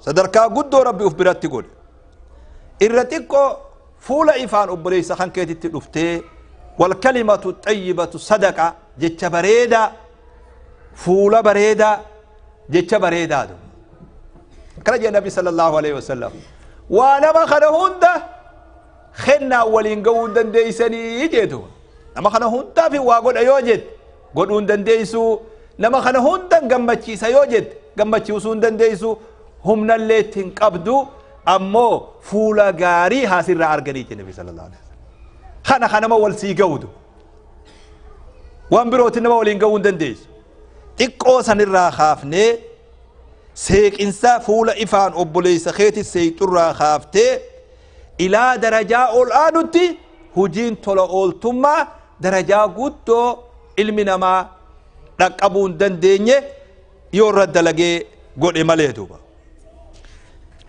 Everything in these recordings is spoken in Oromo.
Sadarkaa guddoo Rabbi uf biratti godhe. Irra xiqqoo fuula ifaan obboleessa kan keetitti dhuftee, walkalimatu xayyibatu sadaqa, jecha bareedaa, fuula bareedaa, jecha bareedaa. Akkana jedhe Nabi sallallahu alaihi wasallam: waa nama kana hunda kennaa waliin ga'uu hin dandeeysanii jeetu. Nama kana hundaaf waa godha yoo jette, godhuu hin dandeeysu. Nama kana hunda gammachiisa yoo jette, gammachiisuu hin dandeeysu, humnallee itti hin qabdu. Ammoo fuula gaarii haasirraa arganii jedhe Nabi sallallahu alaihi wasallam. Kana kanama wal sii ga'udu, waan birootiin nama waliin ga'uu hin dandeessu. Xiqqoo sanirraa kaafnee, seeqinsa fuula ifaan obboleessa keeti seeyxurraa kaaftee ilaa darajaa ol aanutti, hujiin tola ooltummaa darajaa guddoo ilmi namaa dhaqqabuu hin dandeenye yoo irra dalagee godhe malee. Duuba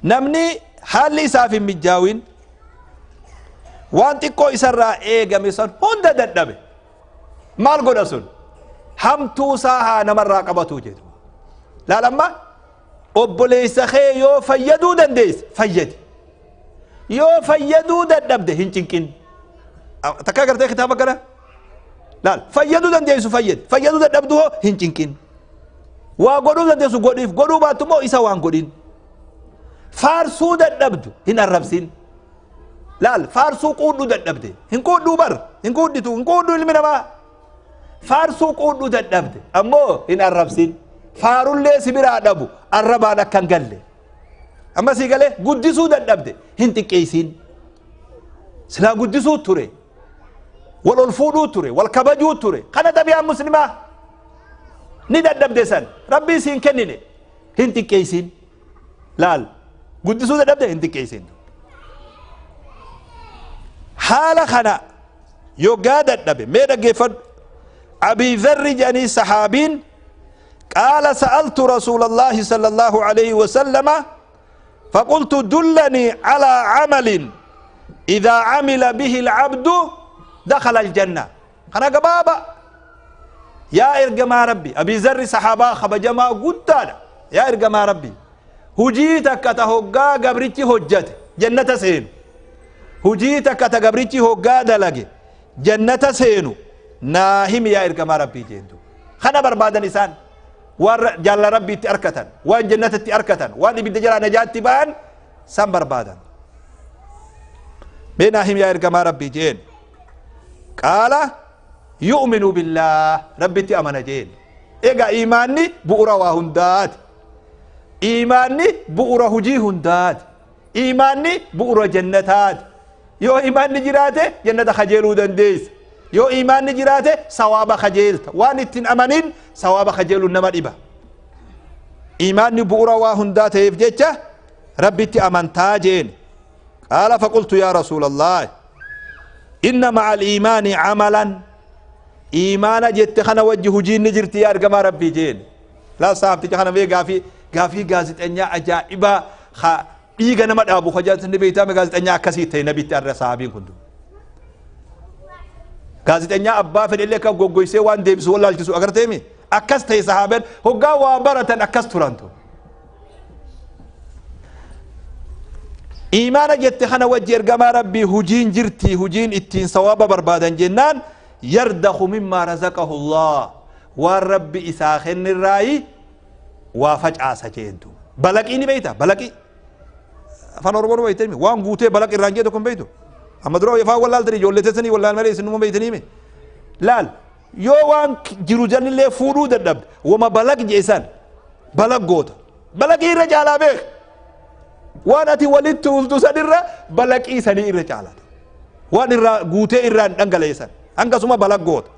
namni haalli isaaf hin mijaawin, waan xiqqoo isarraa eegame san hunda dadhabe, maal godha sun? Hamtuu isaa haa namarraa qabatu jedhu. Laalamma, obboleessa kee yoo fayyaduu dandeesse fayyadi, yoo fayyaduu dadhabde hin cinqin. Takka agartee kitaaba kana laal. Fayyaduu dandeessu fayyadi, fayyaduu dadhabdu hoo hin cinqin. Waa godhuu dandeessu godhiif, godhuu baattu immoo isa waan godhin. Faarsuu dadhabdu hin arrabsin. Laal, faarsuu quudhuu dadhabde hin quudhuu bar, hin quudhitu, hin quudhu ilmi namaa. Faarsuu quudhuu dadhabde ammoo hin arrabsin. Faarullee si biraa dhabu arrabaan akka hin galle. Amma sii galee? Guddisuu dadhabde hin xiqqeessin. Silaa guddisuu ture, wal ol fuudhuu ture, wal kabajuu ture. Kana xabiyaan muslimaa. Ni dadhabde san, Rabbiin siin kennine, hin xiqqeessin. Laal, guddisuu dadhabde hin xiqqeessin. Haala kana yoggaa dadhabe, mee dhaggeeffadhu. Abii Dharri jedhanii sahaabiin, قال: سألت رسول الله صلى الله عليه وسلم فقلت: دلني على عمل إذا عمل به العبد دخل الجنة. Kana gabaaba. Yaa ergamaa Rabbi, Abii Zarri sahaabaa kabajamaa guddaadha, yaa ergamaa Rabbi, hujii takka ta hoggaa gabrichi hojjate jannata seenu, hujii takka ta gabrichi hoggaa dalage jannata seenu naa himi, yaa ergamaa Rabbii jeentu. Kana barbaadan isaan, waan jaalala Rabbiitti arkatan, waan jannatatti arkatan, waan ibidda jalaa najaatti ba'an san barbaadan. Mee naa himi, yaa ergamaa Rabbii jeen. قال: يؤمن بالله, Rabbitti amana jeen. Egaa iimaanni bu'ura waa hundaati, iimaanni bu'ura hujii hundaati, iimaanni bu'ura jannataati. Yoo iimaanni jiraate jannata kajeeluu dandeessa. Yoo iimaanni jiraate sawaaba kajeelta. Waan ittiin amanin sawaaba kajeeluun nama dhiba. Iimaanni bu'ura waa hundaa ta'eef jecha Rabbitti amantaa jeen. قال: فقلت: يا رسول الله، إن مع الإيمان عملا. Iimaana jette kana wajji hujiin ni jirti, yaa ergamaa Rabbii jeen. Laa, saabticha kana mee gaafii gaafii gaazixanyaa ajaa'ibaa ha dhiiga nama dhaabu hojjatan beeytaame. Gaazixanyaa akkasii ta'e nabitti arra sahaabiin kun gaazixanyaa abbaa fedhellee akka goggoysee waan deebisu wallaalchisu agarteemi. Akkas ta'e sahaabeen hoggaa waa baratan akkas turantu. Iimaana jette kana wajji, ergamaa Rabbii, hujiin jirti, hujiin ittiin sawaaba barbaadan jennaan, يرضخ مما رزقه الله, waan Rabbi isaa kennirraayi waa facaasa jeentu. Balaqii ni beeyta? Balaqii afaan Oromoo beeytanii? Waan guutee balaq irraan jee tokko hin beeytu? Amma dura afaan wallaaltanii, ijoollee teessanii wallaal malee isinuma beeytanii. Laal, yoo waan jiru janillee fuudhuu dadhabde, wama balaq jeesan balaq goota. Balaqii irra caalaa beek. Waan ati walitti tuultu sanirra balaqii sanii irra caalata. Waan irraa guutee irraan dhangaleessan hangasuma balaq goota.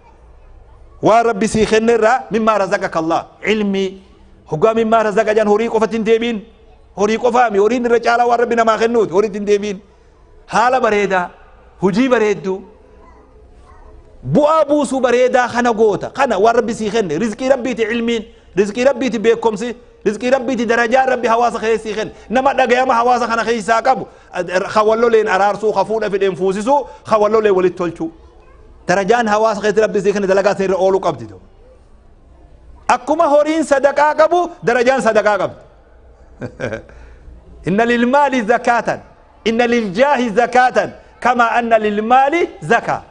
Waan Rabbi sii kenne irraa, مما رزقك الله, cilmii hoggaa مما رزق jan horii qofatti hin deebiin. Horii qofaami, horiin irra caalaa waan Rabbi namaa kennuuti. Horiitti hin deebiin. Haala bareedaa, hujii bareedduu, bu'aa buusuu bareedaa kana goota. Kana waan Rabbi sii kenne, rizqii Rabbiiti cilmiin, rizqii Rabbiiti beekomsi, rizqii Rabbiiti darajaan Rabbi hawaasa keessii kenne. Nama dhagayama hawaasa kana keessaa qabu, ka walloleen araarsuu, ka fuudha fidheen fuusisuu, ka walloleen walitti tolchuu, darajaan hawaasa keessatti Rabbi sii kenne dalagaa irra ooluu qabdi. Akkuma horiin sadaqaa qabu, darajaan sadaqaa qabdi. Inna lilmaali zakaatan, inna liljaahi zakaatan kama anna lilmaali zakaa.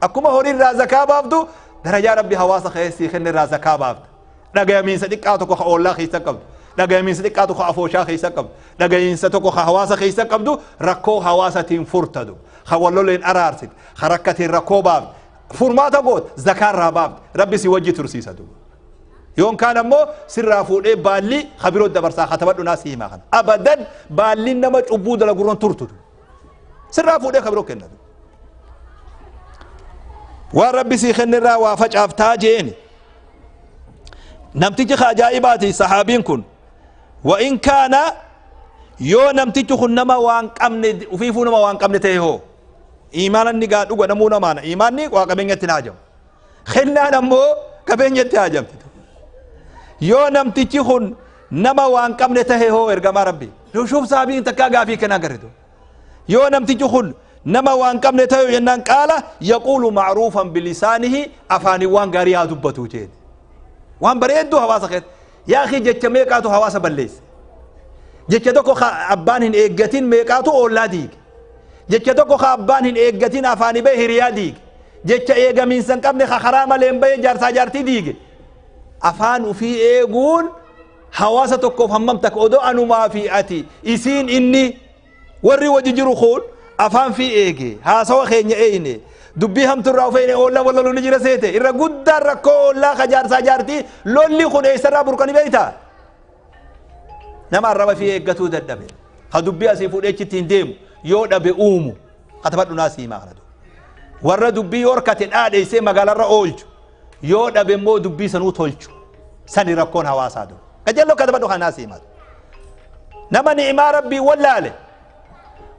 Akkuma horiirraa zakaa baaftu, darajaa Rabbi hawaasa keessii kennirraa zakaa baafta. Dhagayamiinsa xiqqaa tokko ka oollaa keessa qabdu, dhagayamiinsa xiqqaa tokko afooshaa keessa qabdu, dhagayiinsa tokko ka hawaasa keessa qabdu, rakkoo hawaasatiin furtadu, ka walloleen araarsit, ka rakkatiin rakkoo baafte, furmaata goot, zakaarraa baafte, Rabbi si wajji tursiisa duuba. Yoon kaan ammoo sirraa fuudhee baalli kabiroo dabarsaa katabadhu naa si himaa kana. Abadan baalli nama cubbuu dalagurroon turtu sirraa fuudhee kabiroo kennatu. Waan Rabbi sii kennirraa waa facaaftaa jeeni. Namtichi ka ajaa'ibaati sahaabiin kun. Wa in kaana, yoo namtichi kun nama waan qabne, ufiifuu nama waan qabne ta'e hoo, iimaana inni gaa dhuga namuu namaana, iimaanni waa qabeenyatti hin hajamu, kennaan ammoo qabeenyatti hajamti. Yoo namtichi kun nama waan qabne tahe hoo, ergamaa Rabbi? Shuuf, sahaabiin takkaa gaafii kanaa garritu. Yoo namtichi kun nama waan qabne tahe jennaan, qaala yaquulu macruufan bilisaanihi, afaanii waan gaarii haa dubbatu jeen. Waan bareedduu hawaasa keessa. Yaa akhi, jecha meeqaatu hawaasa balleesse? Jecha tokko ka abbaan hin eeggatin meeqaatu oollaa diige? Jecha tokko ka abbaan hin eeggatin afaanii bahe hiriyaa diige. Jecha eegamiinsa hin qabne ka karaa malee hin bahe jaarsaa jaartii diige. Afaan ufii eeguun hawaasa tokkoof hammam takka odoo anumaa fi ati, isiin, inni warri wajji jiru kun afaan fi eege, haasawa keenya eeyne, dubbii hamturraa ufeene, oollaa wal loluu ni jira seete. Irra guddaan rakkoo oollaa ka jaarsaa jaartii lolli kun eessarraa burqani beeyta? Nama arraba fi eeggatuu dadhabe, ka dubbii asii fuudhee achitti hin deemu, yoo dhabe uumu katabadhu naa siimaa kana. Warra dubbii yoo horkate dhaadheessee magaalarra oolchu, yoo dhabe immoo dubbii sanuu tolchu, sani rakkoon hawaasaa du qajeelloo katabadhu kanaa siimaa. Nama ni'imaa Rabbii wallaale,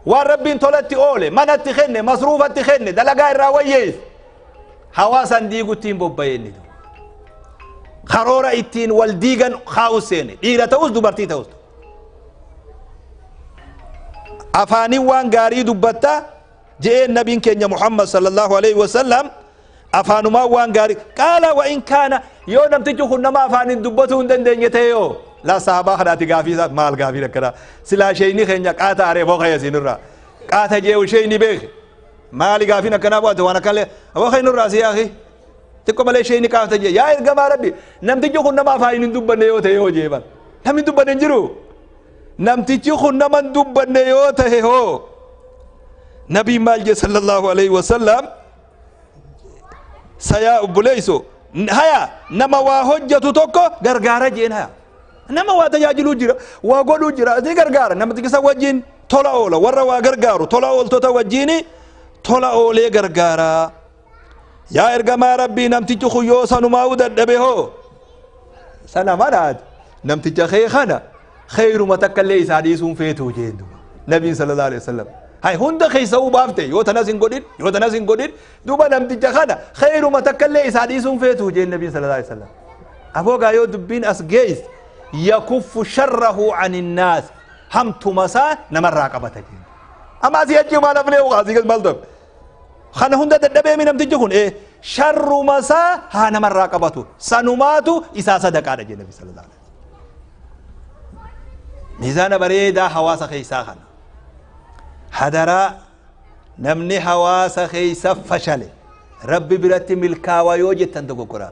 waan Rabbiin tolatti oole, manatti kenne, masruufatti kenne, dalagaa irraa wayyeesse, hawaasan diigutti hin bobba'eenni, karoora ittiin wal diigan kaa'u seene, dhiira ta'us dubartii ta'us. Afaaniin waan gaarii dubbatta je'een nabiin keenya Muhammad sallallahu alaihi wasallam. Afaanumaan waan gaarii qaala. Wa in kaana, yoo namtichi kun nama afaaniin dubbatuu hin dandeenye ta'e yoo? Laa, sahabaa kanaati gaafii isaa maal gaafii akkana silaa sheeyni keenya qaata aree boqa yasinirraa qaata jeewu sheeyni beeke maali gaafiin akkanaa bu'ate waan akkanallee boqa inurraa si yaaqi xiqqoo malee sheeyni qaata jee. Yaa ergamaa Rabbi, namtichi kun nama afaaniin hin dubbanne yoo ta'e yoo jeeban? Namni hin dubbanne hin jiru. Namtichi kun nama hin dubbanne yoo ta'e hoo? Nabiin maal jee sallallahu alaihi wasallam? Sayaa obboleeyso, haya, nama waa hojjetu tokko gargaara jeen. Haya, nama waa tajaajiluu jira, waa godhuu jira, ni gargaara. Namtichi isa wajjin tola oola, warra waa gargaaru, tola ooltota wajjin tola oolee gargaara. Yaa ergamaa Rabbii, namtichi kun yoo sanumaa'uu dadhabe hoo? Sana manaati namticha kee kana kheyruma takka illee isaa dhiisuun feetuu jeen duba nabiin sallallahu alaihi wasallam. Hay, hunda keessa uu baafte, yoo tanas hin godhin, yoo tanas hin godhin, duba namticha kana kheyruma takka illee isaa dhiisuun feetuu jeen nabiin sallallahu alaihi wasallam. Aboogaa yoo dubbiin as geesse, yakuffu sharrahu anin naas, hamtuma isaa namarraa qabata jeen. Amma asii achi maal hafnee asii gad maal ta'e kana hunda dadhabee mi namtichi kun sharruma isaa haa namarraa qabatu, sanumaatu isaa sadaqaadha jee nabi sallallahu alaihi wasallam. Miizaana bareedaa hawaasa keessaa kana hadaraa. Namni hawaasa keessa fashale Rabbi biratti milkaawaa yoo jettan dogoggoraa.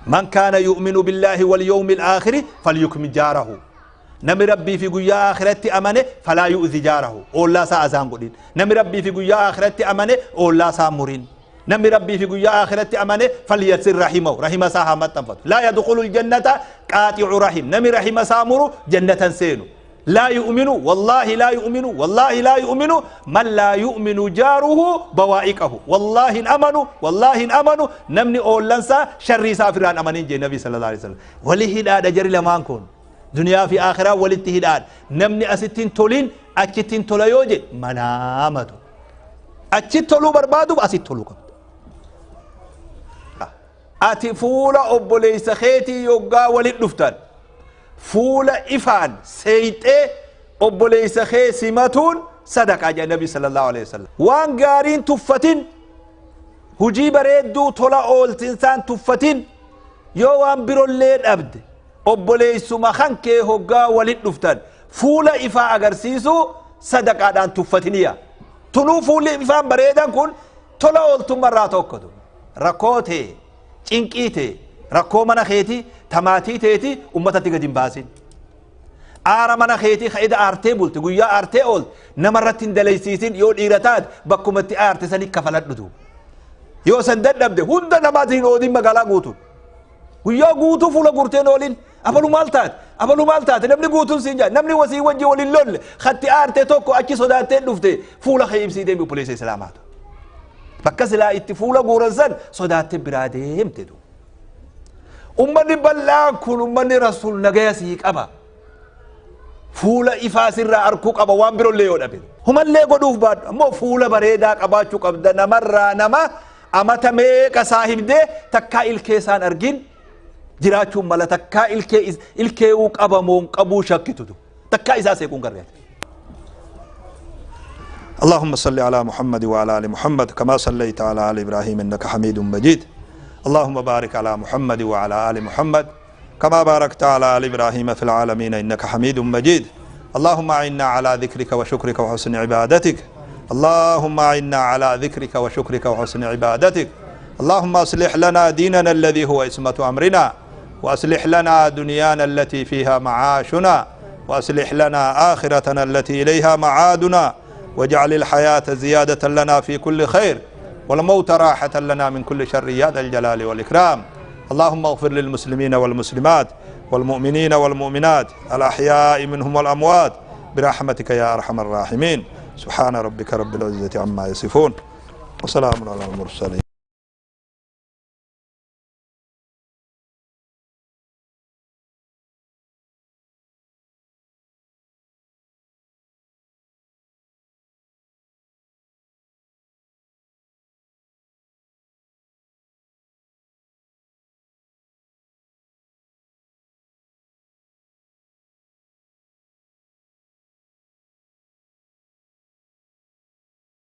Man kaana yu'minu billaahi wal yawmi al-aakhiri falyukrim jaarahu. Namni Rabbii fi guyyaa aakiratti amane, falaa yu'zi jaarahu, oollaa isaa azaan godhin. Namni Rabbii fi guyyaa aakiratti amane oollaa isaa murin. Namni Rabbii fi guyyaa aakiratti amane, falyasir rahimahu, rahima isaa haa maxxanfatu. Laa yadkhulu aljannata qaaxi'u rahim, namni rahima isaa muru jannatan seenu. Laa yu'minu wallaahi, laa yu'minu wallaahi, laa yu'minu man laa yu'minu jaaruhu bawaa'iqahu. Wallaahi hin amanu, wallaahi hin amanu namni oollansaa sharrii isaa ofirraan amanin jee nabi sallallahu alaihi wasallam. Wali hidhaadha jari lamaan kun, duniyaa fi akhiraa walitti hidhaadha. Namni asitti hin tolin achitti hin tola yoo jedhe manaamatu. Achitti toluu barbaaduuf asitti toluu qabda. Ati fuula obboleessa keetii yoggaa walit dhuftan fuula ifaan seeyxee obboleessa kee simatuun sadaqaa jedha nabi sallallahu alaihi wasallam. Waan gaariin tuffatin, hujii bareedduu tola ooltinsaan tuffatin. Yoo waan birollee dhabde, obboleessuma kan kee hoggaa walit dhuftan Fuula ifaa agarsiisu sadaqaadhaan tuffatiniya. Tunuu fuulli ifaan bareedan kun tola ooltummarraa tokkotu. Rakkoo tee, cinqii tee, rakkoo mana keetii, tamaatii teetii ummatatti gadi hin baasin. Aara mana keetii ka ida aartee bulte, guyyaa aartee oolte namarratti hin dalaysiisin. Yoo dhiira taate bakkumatti aarte sani kafaladhu duuba. Yoo san dadhabde hunda namaatiin hin oodin magaalaa guutuun. Guyyaa guutuu fuula guurteen oolin. Abalu maal taate? Abalu maal taate? Namni guutuun siin jaa. Namni wasii wajji waliin lolle. Khatti aarte tokko achi sodaattee dhufte fuula kee ibsii deemi obboleessa islaamaatu. Bakka silaa itti fuula guuran san sodaattee biraa deemte du. Ummanni bal'aan kun ummanni rasuul nagaya sii qaba. Fuula ifaa sirraa arkuu qaba waan birollee yoo dhabe. Humallee godhuuf baadhu ammoo fuula bareedaa qabaachuu qabda. Namarraa nama amata meeqa saahibdee takkaa ilkee isaan argin jiraachuun mala, takkaa ilkee ilkeewuu qabamoon qabuu shakkitutu takkaa isaa seequun garreete. اللهم صل على محمد وعلى ال محمد كما صليت على ال ابراهيم انك حميد مجيد. اللهم بارك على محمد وعلى ال محمد كما باركت على ال ابراهيم في العالمين انك حميد مجيد. اللهم اعنا على ذكرك وشكرك وحسن عبادتك. اللهم اعنا على ذكرك وشكرك وحسن عبادتك. اللهم اصلح لنا ديننا الذي هو عصمة امرنا، واصلح لنا دنيانا التي فيها معاشنا، واصلح لنا اخرتنا التي اليها معادنا، واجعل الحياة زيادة لنا في كل خير، والموت راحة لنا من كل شر يا ذا الجلال والإكرام. اللهم اغفر للمسلمين والمسلمات والمؤمنين والمؤمنات الأحياء منهم والأموات برحمتك يا أرحم الراحمين. سبحان ربك رب العزة عما يصفون وسلام على المرسلين.